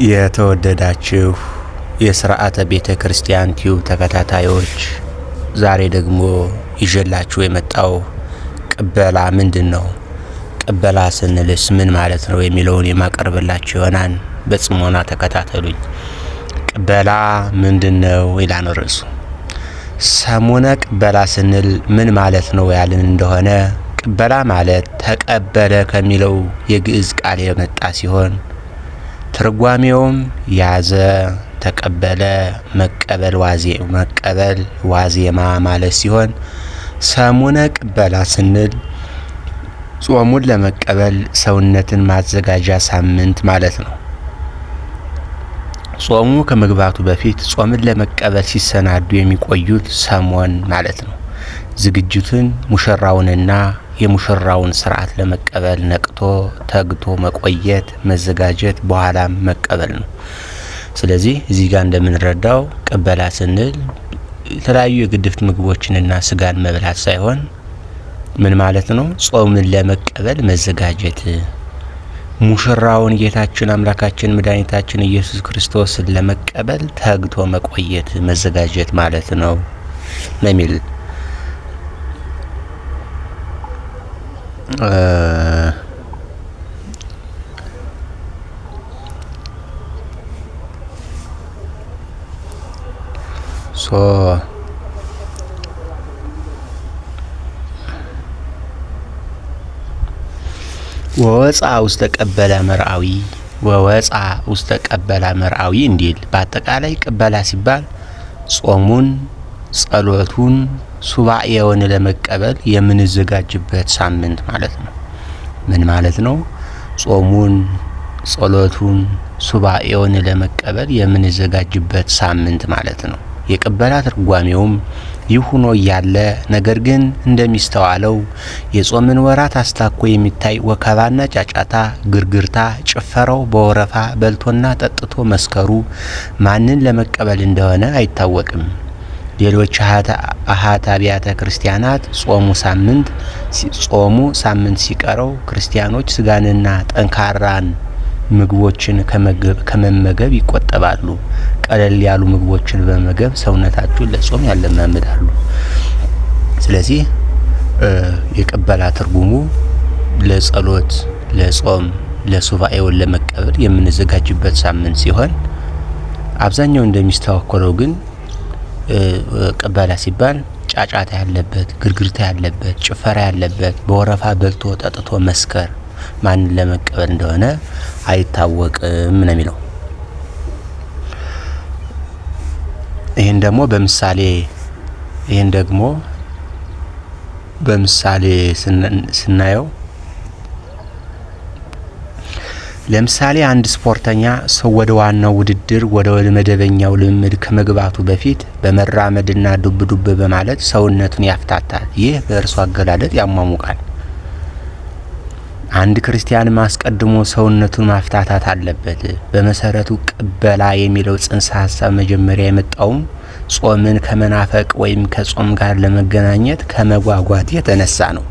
የተወደዳችሁ የስርዓተ ቤተ ክርስቲያን ቲዩብ ተከታታዮች፣ ዛሬ ደግሞ ይዤላችሁ የመጣው ቅበላ ምንድን ነው? ቅበላ ስንልስ ምን ማለት ነው? የሚለውን የማቀርብላችሁ ይሆናል። በጽሞና ተከታተሉኝ። ቅበላ ምንድን ነው ይላል ርዕሱ። ሰሙነ ቅበላ ስንል ምን ማለት ነው ያልን እንደሆነ፣ ቅበላ ማለት ተቀበለ ከሚለው የግዕዝ ቃል የመጣ ሲሆን ትርጓሜውም ያዘ፣ ተቀበለ፣ መቀበል፣ ዋዜ መቀበል ዋዜማ ማለት ሲሆን፣ ሰሙነ ቅበላ ስንል ጾሙን ለመቀበል ሰውነትን ማዘጋጃ ሳምንት ማለት ነው። ጾሙ ከመግባቱ በፊት ጾምን ለመቀበል ሲሰናዱ የሚቆዩት ሰሞን ማለት ነው። ዝግጅቱን ሙሽራውንና የሙሽራውን ስርዓት ለመቀበል ነቅቶ ተግቶ መቆየት፣ መዘጋጀት፣ በኋላም መቀበል ነው። ስለዚህ እዚህ ጋር እንደምንረዳው ቅበላ ስንል የተለያዩ የግድፍት ምግቦችንና ስጋን መብላት ሳይሆን ምን ማለት ነው? ጾምን ለመቀበል መዘጋጀት፣ ሙሽራውን ጌታችን አምላካችን መድኃኒታችን ኢየሱስ ክርስቶስን ለመቀበል ተግቶ መቆየት፣ መዘጋጀት ማለት ነው የሚል። So ወወፅአ ውስተ ቀበላ መርአዊ፣ ወወፅአ ውስተ ቀበላ መርአዊ እንዲል፣ በአጠቃላይ ቅበላ ሲባል ጾሙን፣ ጸሎቱን፣ ሱባኤውን ለመቀበል የምንዘጋጅበት ሳምንት ማለት ነው። ምን ማለት ነው? ጾሙን፣ ጸሎቱን፣ ሱባኤውን ለመቀበል የምንዘጋጅበት ሳምንት ማለት ነው። የቅበላ ትርጓሜውም ይህ ሆኖ እያለ፣ ነገር ግን እንደሚስተዋለው የጾምን ወራት አስታኮ የሚታይ ወከባና ጫጫታ፣ ግርግርታ፣ ጭፈራው፣ በወረፋ በልቶና ጠጥቶ መስከሩ ማንን ለመቀበል እንደሆነ አይታወቅም። ሌሎች አሃት አብያተ ክርስቲያናት ጾሙ ሳምንት ሲቀረው ክርስቲያኖች ስጋንና ጠንካራን ምግቦችን ከመመገብ ይቆጠባሉ። ቀለል ያሉ ምግቦችን በመመገብ ሰውነታቸውን ለጾም ያለማምዳሉ። ስለዚህ የቅበላ ትርጉሙ ለጸሎት፣ ለጾም፣ ለሱባኤውን ለመቀበል የምንዘጋጅበት ሳምንት ሲሆን፣ አብዛኛው እንደሚስተዋከለው ግን ቅበላ ሲባል ጫጫታ ያለበት፣ ግርግርታ ያለበት፣ ጭፈራ ያለበት፣ በወረፋ በልቶ ጠጥቶ መስከር ማንን ለመቀበል እንደሆነ አይታወቅም ነው የሚለው። ይህን ደግሞ በምሳሌ ስናየው፣ ለምሳሌ አንድ ስፖርተኛ ሰው ወደ ዋናው ውድድር፣ ወደ መደበኛው ልምምድ ከመግባቱ በፊት በመራመድና ዱብ ዱብ በማለት ሰውነቱን ያፍታታል። ይህ በእርሱ አገላለጥ ያሟሙቃል። አንድ ክርስቲያንም አስቀድሞ ሰውነቱን ማፍታታት አለበት። በመሰረቱ ቅበላ የሚለው ጽንሰ ሀሳብ መጀመሪያ የመጣውም ጾምን ከመናፈቅ ወይም ከጾም ጋር ለመገናኘት ከመጓጓት የተነሳ ነው።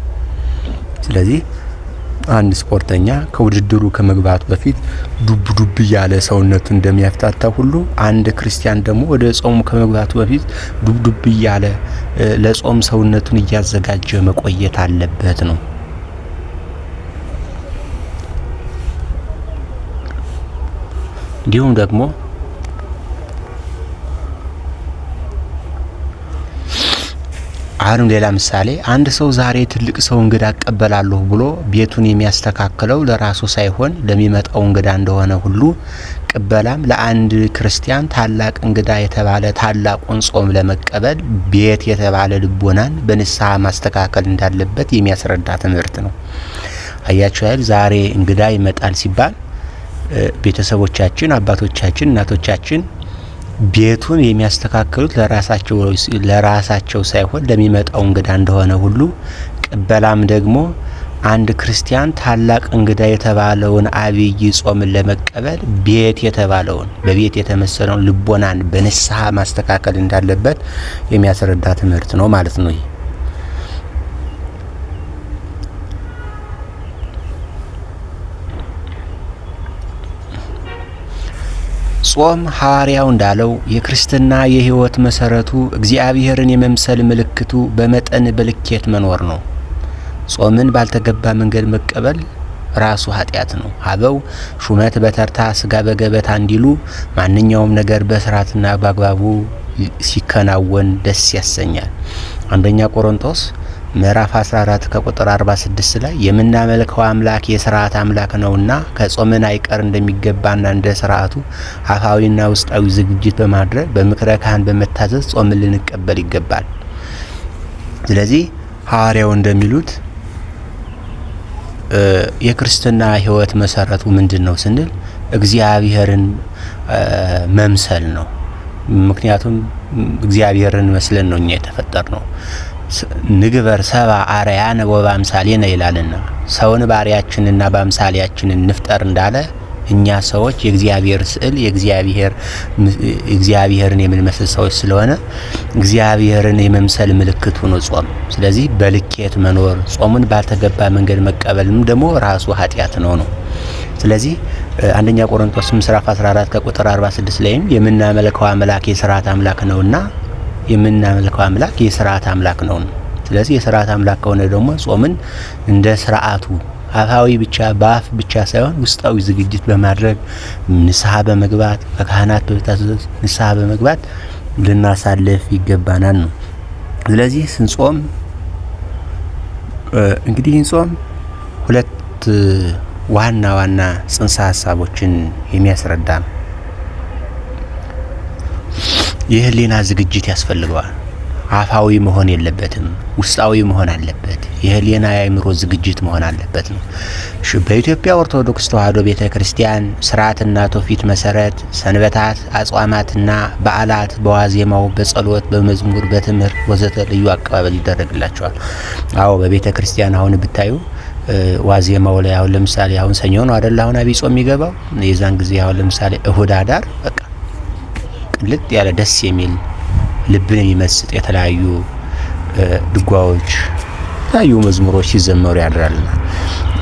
ስለዚህ አንድ ስፖርተኛ ከውድድሩ ከመግባቱ በፊት ዱብ ዱብ እያለ ሰውነቱን እንደሚያፍታታ ሁሉ፣ አንድ ክርስቲያን ደግሞ ወደ ጾሙ ከመግባቱ በፊት ዱብ ዱብ እያለ ለጾም ሰውነቱን እያዘጋጀ መቆየት አለበት ነው። እንዲሁም ደግሞ አሁንም ሌላ ምሳሌ፣ አንድ ሰው ዛሬ ትልቅ ሰው እንግዳ እቀበላለሁ ብሎ ቤቱን የሚያስተካክለው ለራሱ ሳይሆን ለሚመጣው እንግዳ እንደሆነ ሁሉ፣ ቅበላም ለአንድ ክርስቲያን ታላቅ እንግዳ የተባለ ታላቁን ጾም ለመቀበል ቤት የተባለ ልቦናን በንስሐ ማስተካከል እንዳለበት የሚያስረዳ ትምህርት ነው። አያችሁ አይደል? ዛሬ እንግዳ ይመጣል ሲባል ቤተሰቦቻችን፣ አባቶቻችን፣ እናቶቻችን ቤቱን የሚያስተካክሉት ለራሳቸው ሳይሆን ለሚመጣው እንግዳ እንደሆነ ሁሉ፣ ቅበላም ደግሞ አንድ ክርስቲያን ታላቅ እንግዳ የተባለውን አብይ ጾምን ለመቀበል ቤት የተባለውን፣ በቤት የተመሰለውን ልቦናን በንስሐ ማስተካከል እንዳለበት የሚያስረዳ ትምህርት ነው ማለት ነው። ይህ ጾም ሐዋርያው እንዳለው የክርስትና የሕይወት መሰረቱ እግዚአብሔርን የመምሰል ምልክቱ በመጠን በልኬት መኖር ነው። ጾምን ባልተገባ መንገድ መቀበል ራሱ ኃጢአት ነው። አበው ሹመት በተርታ ስጋ በገበታ እንዲሉ ማንኛውም ነገር በስርዓትና በአግባቡ ሲከናወን ደስ ያሰኛል። አንደኛ ቆሮንቶስ ምዕራፍ 14 ከቁጥር 46 ላይ የምናመልከው አምላክ የስርዓት አምላክ ነውና ከጾምን አይቀር እንደሚገባና እንደ ስርዓቱ አፋዊና ውስጣዊ ዝግጅት በማድረግ በምክረ ካህን በመታዘዝ ጾምን ልንቀበል ይገባል። ስለዚህ ሐዋርያው እንደሚሉት የክርስትና ሕይወት መሰረቱ ምንድን ነው ስንል እግዚአብሔርን መምሰል ነው። ምክንያቱም እግዚአብሔርን መስለን ነው እኛ የተፈጠር ነው። ንግበር ሰብአ አርአያነ ወበአምሳሌነ ይላልና ሰውን በአርአያችንና በአምሳሌያችን እንፍጠር እንዳለ እኛ ሰዎች የእግዚአብሔር ስዕል እግዚአብሔርን የምንመስል ሰዎች ስለሆነ እግዚአብሔርን የመምሰል ምልክቱ ነው ጾም። ስለዚህ በልኬት መኖር፣ ጾሙን ባልተገባ መንገድ መቀበልም ደግሞ ራሱ ኃጢአት ነው ነው። ስለዚህ አንደኛ ቆሮንቶስ ምዕራፍ 14 ከቁጥር 46 ላይም የምናመልከው አምላክ የስርዓት አምላክ ነውና የምናመልከው አምላክ የስርዓት አምላክ ነው። ስለዚህ የስርዓት አምላክ ከሆነ ደግሞ ጾምን እንደ ስርዓቱ አፋዊ ብቻ በአፍ ብቻ ሳይሆን ውስጣዊ ዝግጅት በማድረግ ንስሐ በመግባት ከካህናት በመታዘዝ ንስሐ በመግባት ልናሳልፍ ይገባናል ነው። ስለዚህ ስንጾም እንግዲህ ጾም ሁለት ዋና ዋና ጽንሰ ሀሳቦችን የሚያስረዳ ነው። የህሊና ዝግጅት ያስፈልገዋል። አፋዊ መሆን የለበትም፣ ውስጣዊ መሆን አለበት። የህሊና የአእምሮ ዝግጅት መሆን አለበት ነው። በኢትዮጵያ ኦርቶዶክስ ተዋሕዶ ቤተ ክርስቲያን ስርዓትና ትውፊት መሰረት ሰንበታት፣ አጽዋማትና በዓላት በዋዜማው በጸሎት፣ በመዝሙር፣ በትምህርት ወዘተ ልዩ አቀባበል ይደረግላቸዋል። አዎ በቤተ ክርስቲያን አሁን ብታዩ ዋዜማው ላይ አሁን ለምሳሌ አሁን ሰኞ ነው አይደል? አሁን አብይ ጾም የሚገባው የዛን ጊዜ አሁን ለምሳሌ እሁድ አዳር በቃ ቅልጥ ያለ ደስ የሚል ልብን የሚመስጥ የተለያዩ ድጓዎች፣ የተለያዩ መዝሙሮች ሲዘመሩ ያድራልና።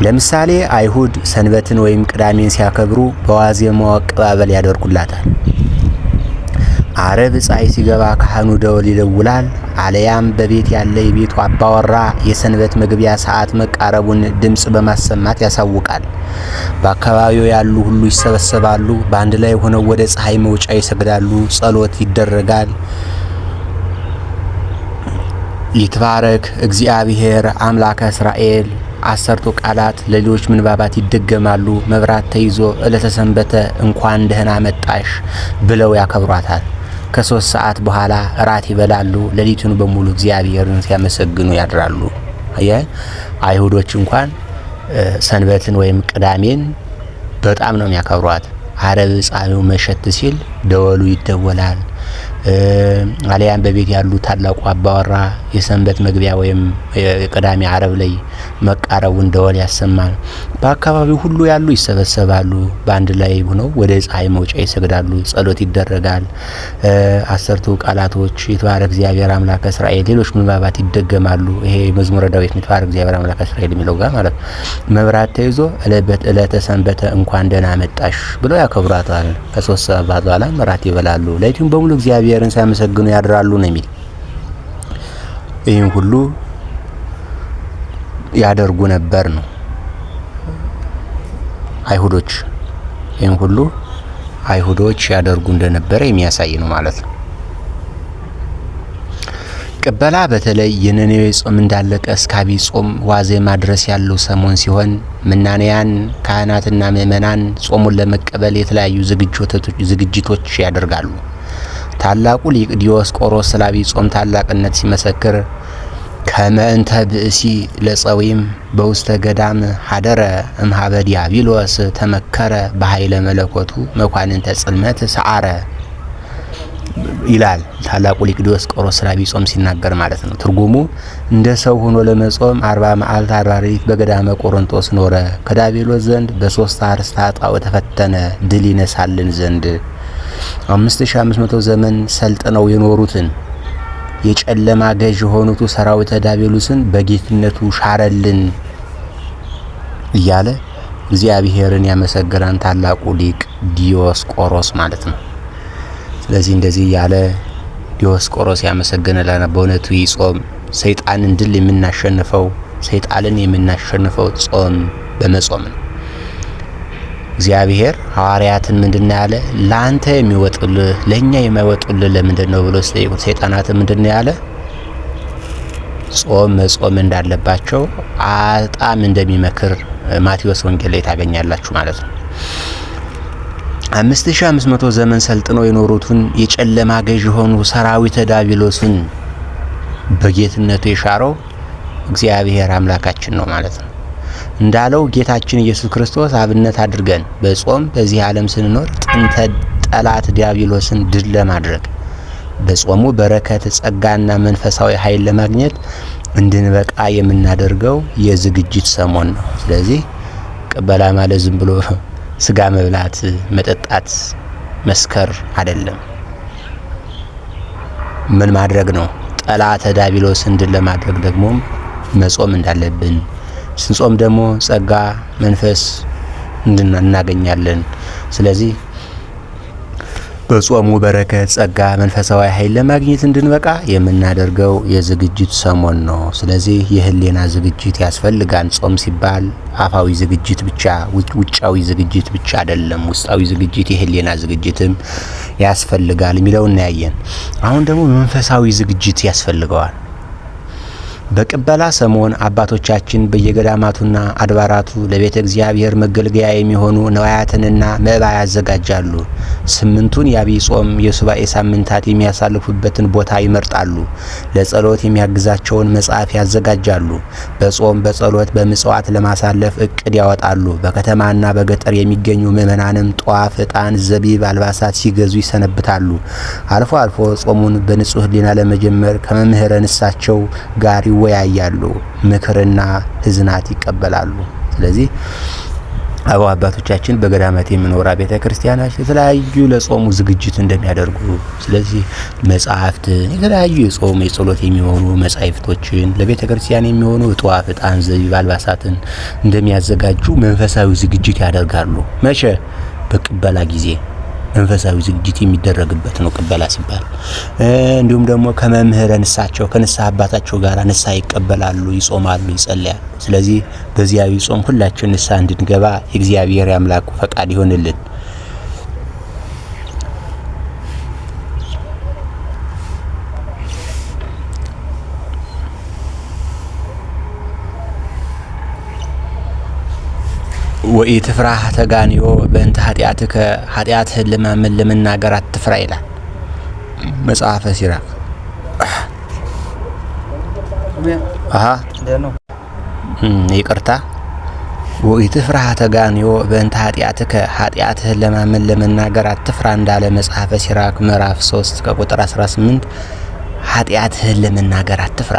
ለምሳሌ አይሁድ ሰንበትን ወይም ቅዳሜን ሲያከብሩ በዋዜማው አቀባበል ያደርጉላታል። አረብ ፀሐይ ሲገባ ካህኑ ደወል ይደውላል። አለያም በቤት ያለ የቤቱ አባወራ የሰንበት መግቢያ ሰዓት መቃረቡን ድምፅ በማሰማት ያሳውቃል። በአካባቢው ያሉ ሁሉ ይሰበሰባሉ። በአንድ ላይ ሆነው ወደ ፀሐይ መውጫ ይሰግዳሉ። ጸሎት ይደረጋል። ይትባረክ እግዚአብሔር አምላከ እስራኤል አሰርቱ ቃላት ለሌሎች ምንባባት ይደገማሉ። መብራት ተይዞ ዕለተ ሰንበተ እንኳን ደህና መጣሽ ብለው ያከብሯታል። ከ3 ሰዓት በኋላ እራት ይበላሉ። ሌሊቱን በሙሉ እግዚአብሔርን ሲያመሰግኑ ያድራሉ። አየህ፣ አይሁዶች እንኳን ሰንበትን ወይም ቅዳሜን በጣም ነው የሚያከብሯት። አረብ ፀሐዩ መሸት ሲል ደወሉ ይደወላል። አሊያም በቤት ያሉ ታላቁ አባወራ የሰንበት መግቢያ ወይም የቅዳሜ አረብ ላይ መቃረቡን ደወል ያሰማል። በአካባቢው ሁሉ ያሉ ይሰበሰባሉ። በአንድ ላይ ሆነው ወደ ፀሐይ መውጫ ይሰግዳሉ። ጸሎት ይደረጋል። አሰርቱ ቃላቶች ይትባረክ እግዚአብሔር አምላከ እስራኤል፣ ሌሎች ምንባባት ይደገማሉ። ይሄ መዝሙረ ዳዊት ይትባረክ እግዚአብሔር አምላከ እስራኤል የሚለው ጋር ማለት ነው። መብራት ተይዞ ዕለተ ሰንበተ እንኳን ደህና መጣሽ ብለው ያከብሯታል። ከ3 ሰዓት በኋላ እራት ይበላሉ። ሌሊቱን በሙሉ እግዚአብሔርን ሲያመሰግኑ ያድራሉ ነው የሚል። ይህን ሁሉ ያደርጉ ነበር ነው አይሁዶች። ይህን ሁሉ አይሁዶች ያደርጉ እንደነበረ የሚያሳይ ነው ማለት ነው። ቅበላ በተለይ የነነዌ ጾም እንዳለቀ እስከ ዐቢይ ጾም ዋዜማ ድረስ ያለው ሰሞን ሲሆን ምናንያን ካህናትና ምእመናን ጾሙን ለመቀበል የተለያዩ ዝግጅቶች ያደርጋሉ። ታላቁ ሊቅ ዲዮስቆሮስ ስለ ዐቢይ ጾም ታላቅነት ሲመሰክር ከመ እንተ ብእሲ ለጸዊም በውስተ ገዳም ሀደረ እምኀበ ዲያብሎስ ተመከረ በኃይለ መለኮቱ መኳንንተ ጽልመት ሰዓረ ይላል። ታላቁ ሊቅ ዲዮስቆሮስ ስለ ዐቢይ ጾም ሲናገር ማለት ነው። ትርጉሙ እንደ ሰው ሆኖ ለመጾም 40 መዓልት 40 ሌሊት በገዳመ ቆሮንቶስ ኖረ። ከዲያብሎስ ዘንድ በ3 አርእስተ ኃጣውእ ተፈተነ ድል ይነሳልን ዘንድ 5500 ዘመን ሰልጥነው የኖሩትን የጨለማ ገዥ የሆኑት ሰራዊተ ዲያብሎስን በጌትነቱ ሻረልን እያለ እግዚአብሔርን ያመሰግናን ታላቁ ሊቅ ዲዮስቆሮስ ማለት ነው። ስለዚህ እንደዚህ ያለ ዲዮስቆሮስ ያመሰግንልናል። በእውነቱ ይህ ጾም ሰይጣንን ድል የምናሸንፈው ሰይጣንን የምናሸንፈው ጾም በመጾም ነው። እግዚአብሔር ሐዋርያትን ምንድነው ያለ? ላንተ የሚወጡልህ ለኛ የማይወጡልህ ለምንድን ነው ብሎ ሲጠይቁት ሰይጣናትን ምንድነው ያለ? ጾም መጾም እንዳለባቸው በጣም እንደሚመክር ማቴዎስ ወንጌል ላይ ታገኛላችሁ ማለት ነው። 5500 ዘመን ሰልጥነው የኖሩትን የጨለማ ገዥ የሆኑ ሰራዊተ ዲያብሎስን በጌትነቱ የሻረው እግዚአብሔር አምላካችን ነው ማለት ነው። እንዳለው ጌታችን ኢየሱስ ክርስቶስ አብነት አድርገን በጾም በዚህ ዓለም ስንኖር ጥንተ ጠላት ዲያብሎስን ድል ለማድረግ በጾሙ በረከት ጸጋና መንፈሳዊ ኃይል ለማግኘት እንድንበቃ የምናደርገው የዝግጅት ሰሞን ነው። ስለዚህ ቅበላ ማለት ዝም ብሎ ስጋ መብላት፣ መጠጣት፣ መስከር አይደለም። ምን ማድረግ ነው? ጠላተ ዲያብሎስን ድል ለማድረግ ደግሞ መጾም እንዳለብን፣ ስንጾም ደግሞ ጸጋ መንፈስ እናገኛለን። ስለዚህ በጾሙ በረከት ጸጋ መንፈሳዊ ኃይል ለማግኘት እንድንበቃ የምናደርገው የዝግጅት ሰሞን ነው። ስለዚህ የህሊና ዝግጅት ያስፈልጋል። ጾም ሲባል አፋዊ ዝግጅት ብቻ ውጫዊ ዝግጅት ብቻ አይደለም። ውስጣዊ ዝግጅት የህሊና ዝግጅትም ያስፈልጋል የሚለው እናያየን። አሁን ደግሞ መንፈሳዊ ዝግጅት ያስፈልገዋል። በቅበላ ሰሞን አባቶቻችን በየገዳማቱና አድባራቱ ለቤተ እግዚአብሔር መገልገያ የሚሆኑ ነዋያትንና መባ ያዘጋጃሉ። 8ቱን የዐቢይ ጾም የሱባኤ ሳምንታት የሚያሳልፉበትን ቦታ ይመርጣሉ። ለጸሎት የሚያግዛቸውን መጽሐፍ ያዘጋጃሉ። በጾም በጸሎት በምጽዋት ለማሳለፍ እቅድ ያወጣሉ። በከተማና በገጠር የሚገኙ ምእመናንም ጧፍ፣ ዕጣን፣ ዘቢብ፣ አልባሳት ሲገዙ ይሰነብታሉ። አልፎ አልፎ ጾሙን በንጹህ ሕሊና ለመጀመር ከመምህረ ንሳቸው ጋር ይወያያሉ። ምክርና ህዝናት ይቀበላሉ። ስለዚህ አበው አባቶቻችን በገዳማት የሚኖራ ቤተ ክርስቲያናት የተለያዩ ለጾሙ ዝግጅት እንደሚያደርጉ፣ ስለዚህ መጽሐፍትን የተለያዩ የጾም የጸሎት የሚሆኑ መጻሕፍቶችን ለቤተ ክርስቲያን የሚሆኑ ጧፍ፣ ዕጣን፣ ዘቢብ፣ አልባሳትን እንደሚያዘጋጁ መንፈሳዊ ዝግጅት ያደርጋሉ። መቼ? በቅበላ ጊዜ መንፈሳዊ ዝግጅት የሚደረግበት ነው ቅበላ ሲባል። እንዲሁም ደግሞ ከመምህረ ንሳቸው ከንስሐ አባታቸው ጋር ንስሐ ይቀበላሉ፣ ይጾማሉ፣ ይጸልያሉ። ስለዚህ በዚያዊ ጾም ሁላችን ንስሐ እንድንገባ የእግዚአብሔር አምላኩ ፈቃድ ይሆንልን። ወኢትፍራህ ተጋንዮ በእንተ ኃጢአትከ፣ ኃጢአትህን ለማመን ለመናገር አትፍራ ይላል መጽሐፈ ሲራክ። አሃ ይቅርታ። ወኢትፍራህ ተጋንዮ በእንተ ኃጢአትከ፣ ኃጢአትህን ለማመን ለመናገር አትፍራ እንዳለ መጽሐፈ ሲራክ ምዕራፍ 3 ከቁጥር 18 ኃጢአትህን ለመናገር አትፍራ።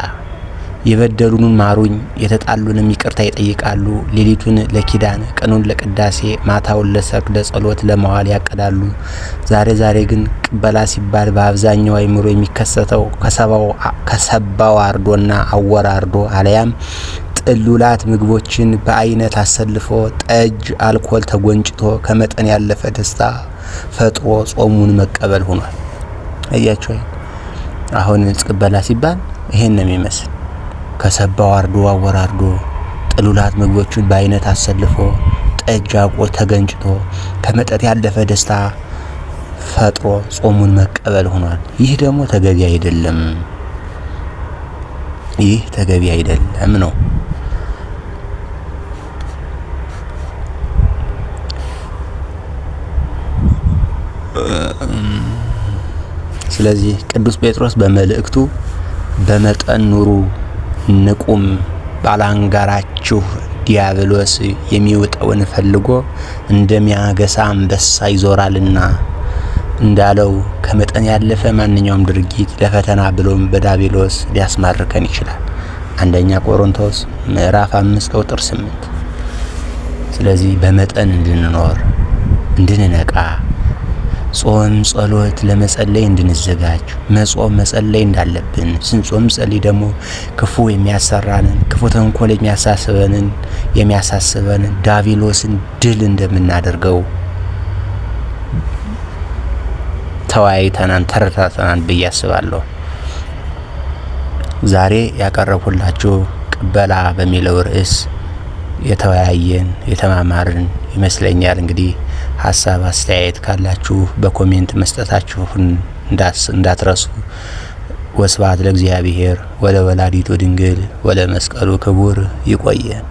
የበደሉንን ማሩኝ የተጣሉንም ይቅርታ ይጠይቃሉ። ሌሊቱን ለኪዳን ቀኑን ለቅዳሴ ማታውን ለሰርክ ለጸሎት ለመዋል ያቀዳሉ። ዛሬ ዛሬ ግን ቅበላ ሲባል በአብዛኛው አይምሮ የሚከሰተው ከሰባው አርዶና አወራርዶ አለያም ጥሉላት ምግቦችን በአይነት አሰልፎ ጠጅ አልኮል ተጎንጭቶ ከመጠን ያለፈ ደስታ ፈጥሮ ጾሙን መቀበል ሆኗል። አያችሁ፣ አሁን ቅበላ ሲባል ይሄን ነው የሚመስል። ከሰባው አርዶ አወራርዶ ጥሉላት ምግቦችን በአይነት አሰልፎ ጠጅ አልኮል ተገንጭቶ ከመጠጥ ያለፈ ደስታ ፈጥሮ ጾሙን መቀበል ሆኗል። ይህ ደግሞ ተገቢ አይደለም። ይህ ተገቢ አይደለም ነው። ስለዚህ ቅዱስ ጴጥሮስ በመልእክቱ በመጠን ኑሩ፣ ንቁም፣ ባላንጋራችሁ ዲያብሎስ የሚውጠውን ፈልጎ እንደሚያገሳ አንበሳ ይዞራልና እንዳለው ከመጠን ያለፈ ማንኛውም ድርጊት ለፈተና ብሎም በዲያብሎስ ሊያስማርከን ይችላል። አንደኛ ቆሮንቶስ ምዕራፍ 5 ቁጥር 8። ስለዚህ በመጠን እንድንኖር እንድንነቃ፣ ጾም ጸሎት ለመጸለይ እንድንዘጋጅ፣ መጾም መጸለይ እንዳለብን፣ ስንጾም ጸልይ ደግሞ ክፉ የሚያሰራንን፣ ክፉ ተንኮል የሚያሳስበንን ዳቢሎስን ድል እንደምናደርገው ተወያይተናን ተረታተናን ብዬ አስባለሁ። ዛሬ ያቀረብኩላችሁ ቅበላ በሚለው ርዕስ የተወያየን የተማማርን ይመስለኛል። እንግዲህ ሀሳብ አስተያየት ካላችሁ በ comment መስጠታችሁን እንዳትረሱ። ወስብሐት ለእግዚአብሔር ወለወላዲቱ ድንግል ወለመስቀሉ ክቡር። ይቆየን።